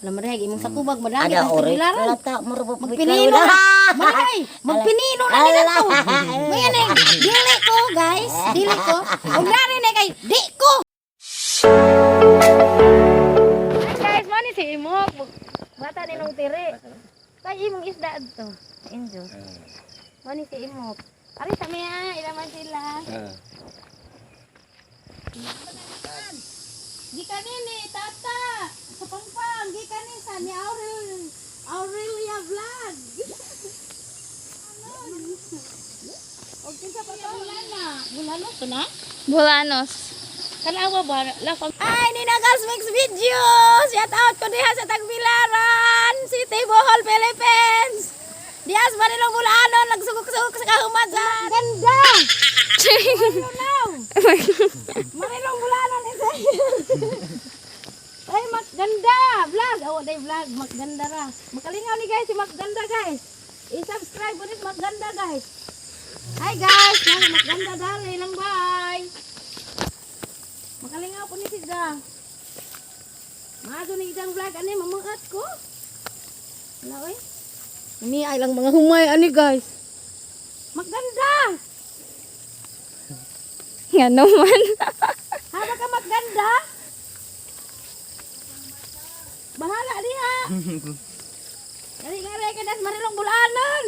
Alam mo rin, imong sa kubag, madami Ada ang ore. tagbilaran. Lata mo Magpinino na. Maray, magpinino na nila to. Ngayon eh, dili ko, guys. Dili ko. Huwag na rin eh, kay, di ko. Hi guys, mani si Imok. Bata ni nung tiri. Kay imong isda to. Enjoy. Mani si Imok. Ari sa miya, ilaman sila. Gikan ni tata sa pangpang, gikan ni sa ni Aurel Aurelia Vlog. Ano? Og kinsa pa to na? Bulano to na? Bulanos. Kalawa ba? La Ay, Nina Girls Mix Video! Shout out ko diha sa Tagbilaran, City Bohol, Philippines! Dias Marilong Bulano, nagsugok-sugok sa kahumagan. Ganda! Ano Marilong Bulano ni sa'yo. Ay, maganda! Vlog! Oh, day vlog. Maganda ra. Makalingaw ni guys, si Maganda guys. I-subscribe mo rin Maganda guys. Hi guys! Nang Maganda dali lang bye! Makalingaw po ni siya. Maado ni isang vlog ani mamuat ko. Wala oy. Ini ay lang mga humay ani guys. Maganda. Nga naman. Haba ka maganda. Bahala diha. Dali nga rin ka das marilong bulanan.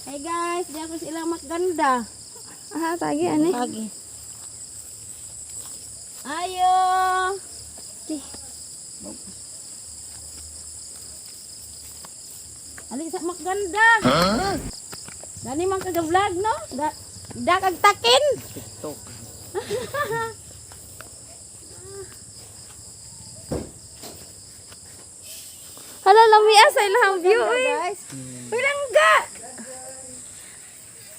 Hey guys, di ako sila maganda. Ah, tagi ani. Pagi. Ayo. Ali sa maganda. Huh? Gani man kaga vlog no? Da, da kag takin. TikTok. Hala, lami sa ilang view eh. Guys. Uy, langga.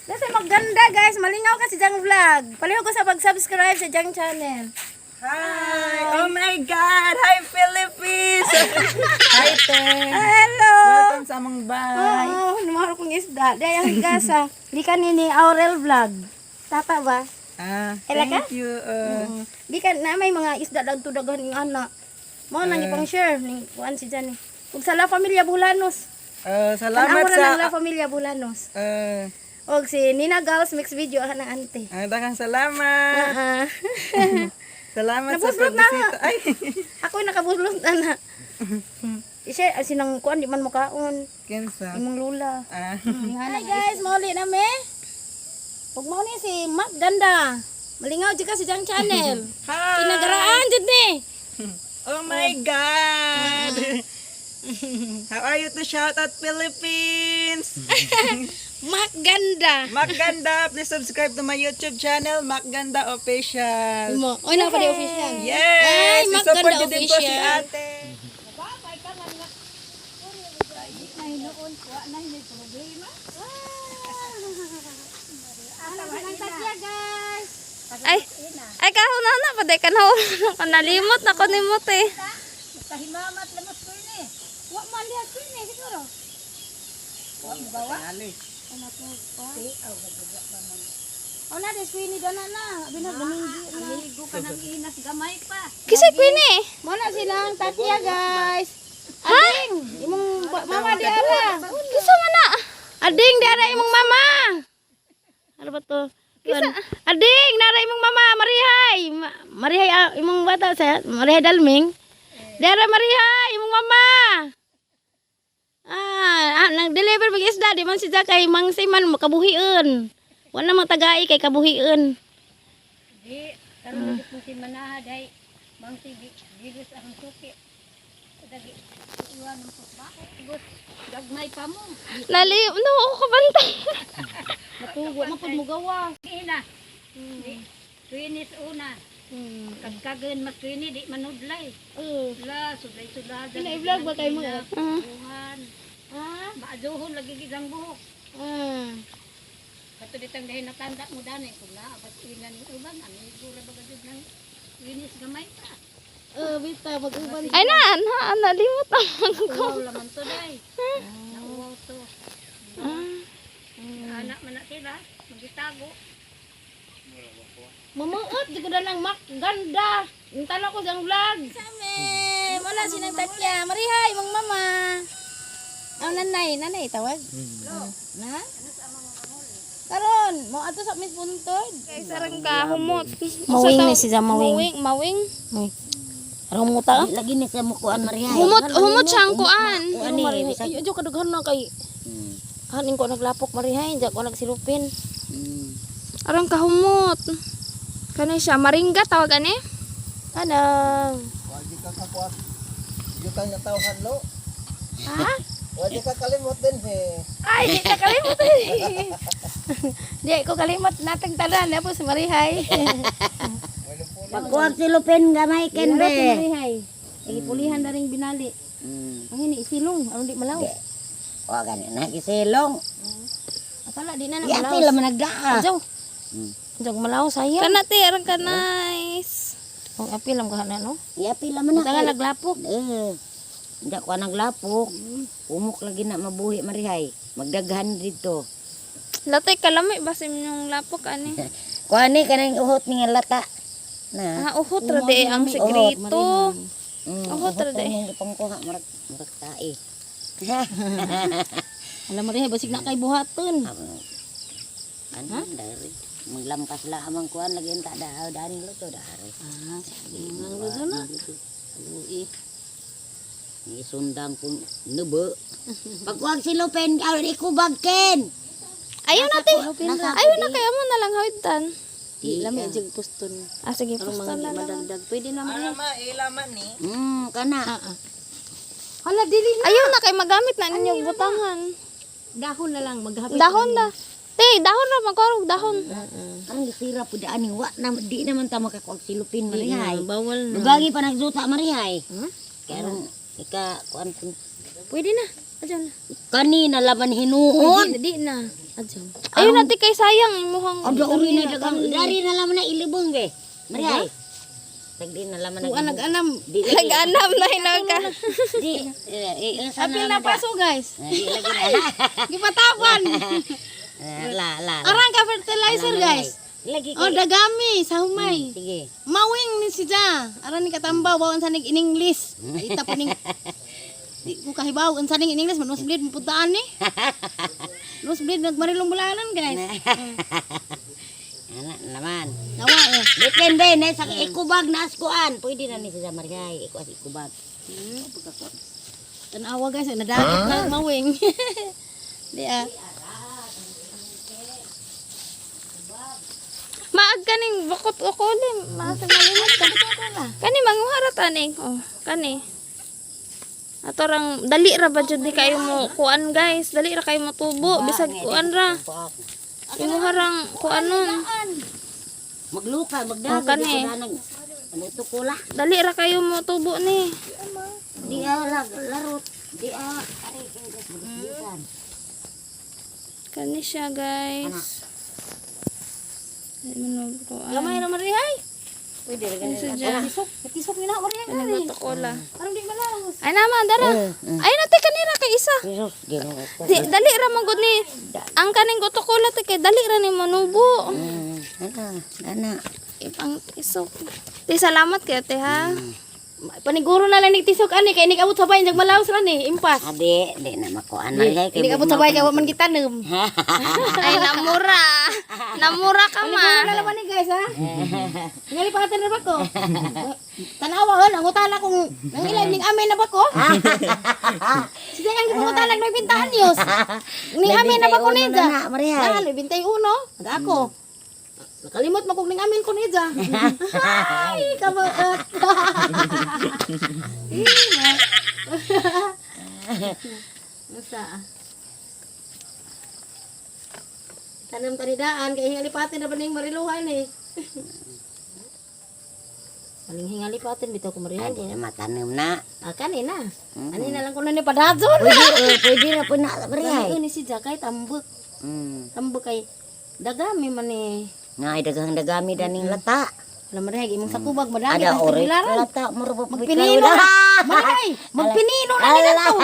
Nasa maganda guys, malingaw ka si Jang Vlog. Palihog ko sa pag-subscribe sa Jang Channel. Hi! Oh my God! Hi, Philippines! Hi, Te! Hello. Welcome sa among bahay. Oo, namahal kong isda. Dahil ang gasa. Di ka ni Aurel Vlog. Tata ba? Ah, Ela ka? thank you. Di ka na may mga isda dag daghan ng anak. Mao nang ipang share ning kuan si Jan. Ug sa La Familia Bulanos. Salamat Tanawa na sa lang La Familia Bulanos. Og si Nina Girls Mix Video ana ante. Daghang salamat. Ah. Salamat sa Nabuslot na. pagbisita. Ay, Ako nakabuslot na na. I-share ah, sinang kuan di man mukaon. kinsa. Imong lula. Ah, Hi guys, mauli na me. Ug mao ni si Mac Ganda. Malingaw jud ka si Jang Channel. Hi! Kinagaraan jud ni. Oh my God! How are you to shout out Philippines? Mac Ganda. Macganda, please subscribe to my YouTube channel, Macganda Official. Mo, oy na pa di official. Yes! Ay, I-support Macganda nyo din po si Official. ate. Guys. Ay, ay kahon na na paday ka na. Nalimot na ko nimot eh. Kahimamat lamos ko ini. Wa man diha ko ini siguro. Wa mo gawa. Anak mo pa. Oh na des ini dana na. Abi na gaminggi na. Amigo ka nang inas gamay pa. Kisay ko ini. Mo na silang tatya guys. Ading, imong mama di ara. Kisa man na. Ading di ara imong mama. Ano ba to? Kisa? Ading, nara imong mama, Marihay. Marihay ah, imong bata sa Marihay Dalming. Di ara Marihay, imong mama. Ah, nang deliver mag isda di man si kay Mang Siman makabuhion. Wala mang tagai kay kabuhion. Di, karon di po si Manaha day, mang si Gigus ang suki. Dagi, iwan ang pagbaho. Gus, gagmay pa mo. Nali, no ako kabantay. Matugo na pud mo gawa. Ina, di, tuwinis una. Kagkagan mas tuwini, di manudlay. La, sudlay-sudlay. Ina i-vlog ba kay mga? Buhan. Ah, Maaduhon lagi gidang buhok. ah. Kato ditang dahil natanda mo danay. Kung naabat ina ni uban, amigo ra baga jud ng tuwinis gamay pa. Eh, bita mag-uban. Ay na, na, nalimot naman ko. Uwaw laman to day. Nauwaw to. Anak man na sila, magitago. Mamuot, di ko na lang mak ganda. Yung tanaw ko siyang vlog. Same, Wala sinang tatya. Marihay, mong mama. Aw, nanay, nanay tawag. Na? Karon, mo ato sa mis puntod. Kay sarang ka humot. Mawing ni siya, mawing. Mawing, mawing. Rumuta. Lagi ni sa mukuan Maria. Humot, humot siyang kuan. Kuan ni bisag. Ay, adyo kadughan na kay hanin ko naglapok marihay, di ako nagsilupin. Arang kahumot. Kani siya maringga tawag ani? Anang. Wagi ka kakuat. Jutang na tawhan lo. Ha? Wagi ka kalimot din eh. Ay, di ka kalimot. Di ko kalimot natang tanan na po si Marihay. Pagkuwag silupin gamay ken Laro si be. Marihay. Igipulihan na rin binali. Ang ini isilong, aron di malaw. Wa gani na gisilong. Akala di na na Ya malaw. pila man nagdaa. Adyo. Adyo malaw sayang. Kana te arang ka nice. Ang apil ang kahana no. Ya pila man na. Tanga naglapok. Eh. Hindi ko naglapok. Umok lagi na mabuhi Marihay. Magdaghan dito. Latay kalami basim yung lapok ani. Kuan ni kanang uhot ni nga lata. Na. Ah, uhot ra di ang sekreto. Uhot ra di. Ang ipangkuha murag murag tae. Alam Marihay basig na kay buhaton. Ano dari? Maglampas la amang kuan lagi ang ta daan luto dari. Ah, ang luto na. Lui. Ni sundang pun nebe. Pagkuwag silupin, aw ikubag ken. Ayaw na te. Ayaw na kaya mo na lang hawitan. Di lami jud puston. Ah sige, Aron pusto mga na di lang. madagdag. Pwede na Marihay. Ma, ilaman ni. Kana. Hala dili na. Ayaw na kay magamit na ninyo butangan. Dahon na lang maghapit. Dahon na. Te, dahon ra magkarog dahon. Ang gisira pud ani wa na di naman ta makakuwag silupin Marihay. Bawal na. Dugangi pa nagzuta Marihay. Hmm? Kaya ika kuan pun Pwede na. Adyo na. kanina laman hinuon. Di, di na. Adyo. Ayaw na te kay sayang imuhang. Ada uri na dagang dari na laman na ilibong ge. Marihay. Tagdi na laman na. Kuan nag-anam. Di lagi. Nag-anam na hinog ka. Di eh, eh, sana Apil na na paso guys. Di lagi na. Gipatawan. Eh, La la. la. Arang ka fertilizer guys. Lagi Oh dagami sa humay. Sige. Mawing ni siya. Aran ni katambaw bawon sa ning in English. Ita po ning di ko kahibaw unsa ning in English man nosebleed mapuntaan ni. Nosebleed nagmarilong bulanan guys. Ana naman. Nawa eh. Depende na sa ikubag na askuan. Pwede na ni sa Marihay. Iko as ikubag. Tanawa guys, nadakit na ang mawing. Di ah. Maag kaning bukot ukoli, maasag malimot ka. Kani manguharat ani. Oh, kani. Ato rang dali ra ba jud ni kayo mo kuan guys, dali ra kayo mo tubo bisag kuan ra. Imuha rang kuanon. Magluka, magdami. Oh, kani. Di ko na nag ano to kula. Dali ra kayo mo tubo ni. Di ah, larot. Di ah, ari kay magbisan. Kani siya guys. Ay, manog kuan. Gamay ra marihay. Pwede ra Ano siya? Tisok, tisok ni na marihay. Kani butokola. Aron di malaos. Ay naman dara. Ay na te kanira kay isa. Jesus, Ginoo ko. Di, dali ra man gud ni. Ang kaning gutokola te kay dali ra ni manubo. Ana, ana. Ipang isok. Te salamat kay te ha. Paniguro na lang ni tisok ani kay nig abot sa bayan jag malaos ra ni impas. Ade, di na makuan Marihay Nig abot sa bayan kay wa man gitanom. Ay namura. Namura ka ma. Paniguro na lang ni guys ha. Ngali pa na ba ko? Tanawa hon, ang utana kung nang ilan ning amin na ba ko? Sige ang gipangutana nag 90 anyos. Ning amin na ba ko nida? Na, Marihay. Na, 91. Aga ako. Nakalimot mo kung ning amin ko nida. Ay, kabaot. Basta. Tanam kanidaan kay hingalipatin na ba ning mariluhan eh. Maling hingalipatin bitaw ko mariluhan. Ade na matanom na. Ah, kanina. Ani na lang ko na ni padadson. Pwede, eh, pwede ra po na Marihay. Ay, ni si Jakay tambok. Tambok kay dagami man eh. Nga ay daghang dagami daning lata. Wala marihay imong sakubag madami Ada ang ore tagbilaran. lata mura pa Magpinino na. Marihay, magpinino na nila to.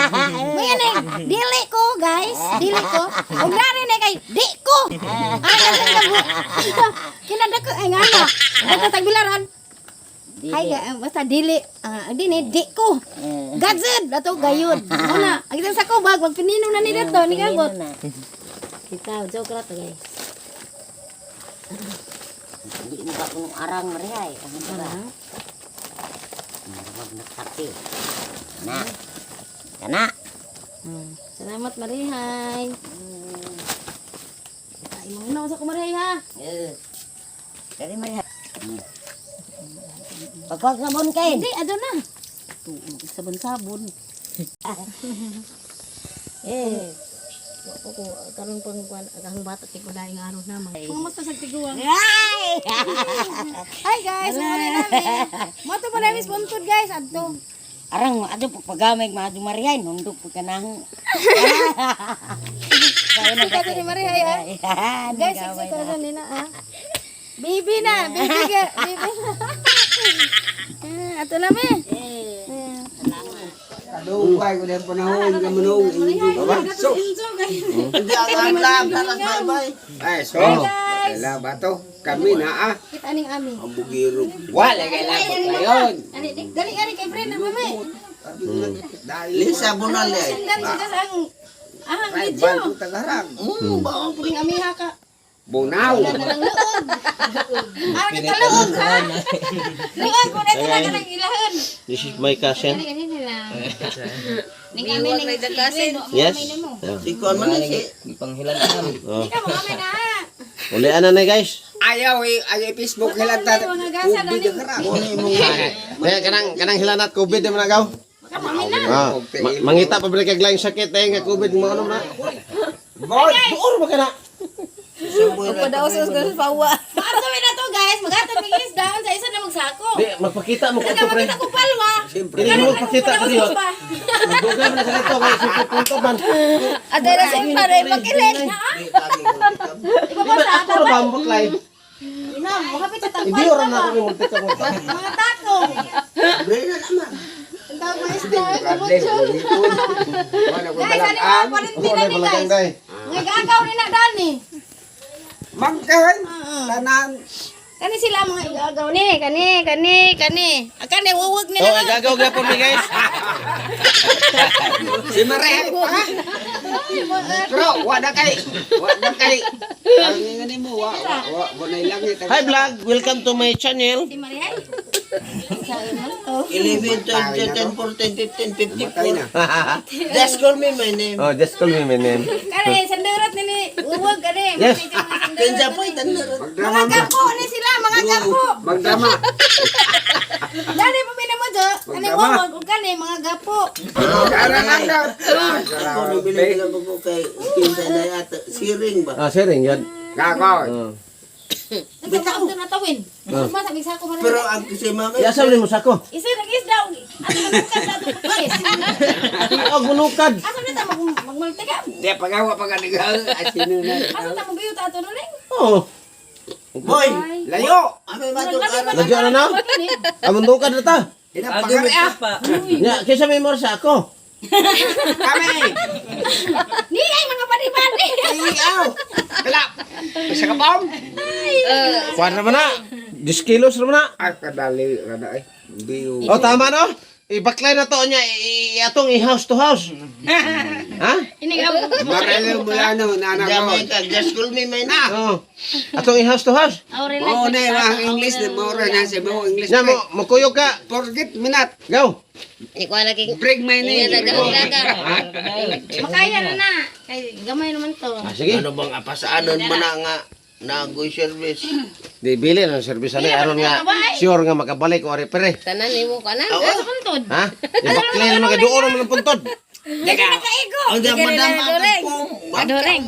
Ngayon eh, dili ko guys, dili ko. Ug nari na kay di ko. Ay, kasi kabu. Kinada ko ay ngana. Ay tagbilaran. Dili. Hi basta dili. Ah, dini di ko. Eh. Gadzed ato gayud. Muna, ang isang sako bag magpinino na ni dito ni Pinino kagot. na. Kita joke ra to guys. Hindi mo ka kunong arang marihay. Ang ba? Wag nagkape. Na. Kana. Salamat Marihay. Ay, mga sa ko Marihay ha. Eh. Dali marihay. Pagkuha sabon kay. Hindi, ado na. Sabon-sabon. Eh. Wa po ko karon pang kuan ang bata ti ko daing araw na mga. Kumusta sa tiguang? Ay! Hi guys, mo na namin. Mo to pa namin sponsored guys adto. Arang adto pagpagamay maadto marihay nundok pag kanang. Kita ni Marihay ha. Guys, sexy ko na nina ah. Baby na, baby ka, baby. Ah, ato na me. Eh. Kadugay ko din panahon ka manong. So, Hindi ang alam, talas bye-bye. Ay, so. Wala ba to? Kami na ah. Kita aning ami. Ang bugiro. Wala kay lapot ngayon. Ani, dali ari kay friend na mami. Lisa Bonale. Sundan siya sa ang ahang Ay, video. balto tagarang. Ang puling amiha ka. Bunaw. Ang luog. Ang kita luog ha. Luog ko na talaga ng ilahan. This is my cousin. Ani ani nila. Ning ami ning cousin. Yes. Si Kuan man si. Oh. Ikaw mo kami na. Ulian na na guys. Ayaw eh, ayaw Facebook hilang ta. Mga gasa na Ubig ning. ang harang. Kaya kanang kanang hilanat COVID di man na gaw. Ah, mangita pa balik kag laing sakit eh nga COVID mo ano na. Boy, Duor ba kana? Maadto mi na to guys, magatod mi guys down sa isa na magsako. Di magpakita mo Kaya kadto pre. makita ko palwa. siyempre. Dili mo magpakita diri. oh. Dugay man sa dito kay si punto man. Ate ra sa pare makilig. Di ba ako ra ba ang baklay? Ina, makapit sa Hindi tagpal. ora na ako ni multi ka mo. Mga takong. Ang tawag mga isda, kamutsyon. Wala ko Guys, ano balang mga Ako kwarentina na ni balakang guys? day. Mga gagaw ni na dani. Mangkahan. Tanan. Kani sila mga igagaw ni, kani, kani, kani. Ah, kani wuwag nila. Oh, igagaw gyapon mi guys. Si Marehay pa. Pero wala kay. Wala kay. Ang ngani mo wa wa wa wa na langit. Hi vlog, welcome to my channel. Si Marihay. 11, 12, 13, 14, 15, Matay na. 54. Just call me my name. Oh, just call me my name. Kani sandurot nini, wuwag kani. Yes. Kensa po tanurot. Mga gapo ni sila, mga gapo. Magdrama. Dani pa mo do. Kani wuwag ug kani mga gapo. Ako nabili lang ko kay Kinsa na yata. Siring ba? Ah, sharing yun. Gago. Oh. Bitaw na tawin. Mas sabi sa ako man. Pero ang si mama, Ya sa mo sako. Isa nag isda og ato manukad na ato pagkis. Og munukad. Asa na ta mag magmultiga? Di pagawa pag asino na. Asa ta mo ta ato nuling? Oh. Boy! Layo. Ami matong aral. Lagyan na na. Amundukad na ta. Hinapagari ah. Nya, kaysa may more sa ako. Kami. Ni ay mga padi-padi. Iyaw. Wala. Isa ka pong. Kuan naman na. 10 kilos naman na. Ay, kadali. Kada ay. Biyo. Oh, tama no? Ibaklay na to niya atong i-house to house. Ha? Marelo Mulano, nana ko. Damay ka, just call me my name. Oh. Atong i-house to house. Oo na yung ang English na mura na sa mo English. Nya mo mukuyog ka. Forget me not. Go. Bring my name. Makaya na na. Kay gamay naman to. Ah, sige. Ano bang apasaanon mo na nga nagoy service? Di bili na service ani aron nga sure nga makabalik o ari pere. Tanan nimo kanan. Sa puntod. Ha? Ibaklay na mga duon naman ang puntod. Dili na kaigo. Ang di madama ko. Adoreng.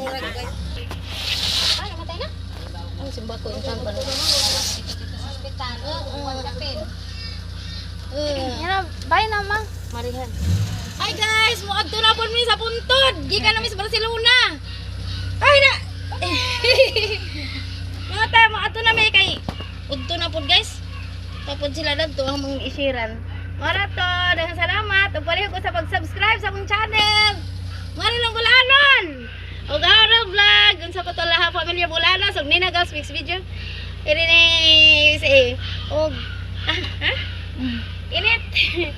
Yan na, bye na ma. Marihan. Hi guys, muadto na pud mi sa puntod. Gikan na mi sa Barcelona. Ay na. Mga tayo, muadto na mi kay udto na pud guys. Tapod sila dadto ang mga isiran. Mara to, daghang salamat. Ug pareho ko sa pag-subscribe sa akong channel. Marilong Bulanon. Ug Aura Vlog, unsa pa to laha pamilya Bulanos ug Nina Girls Mix Video. Iri ni si og ah, ha? Init.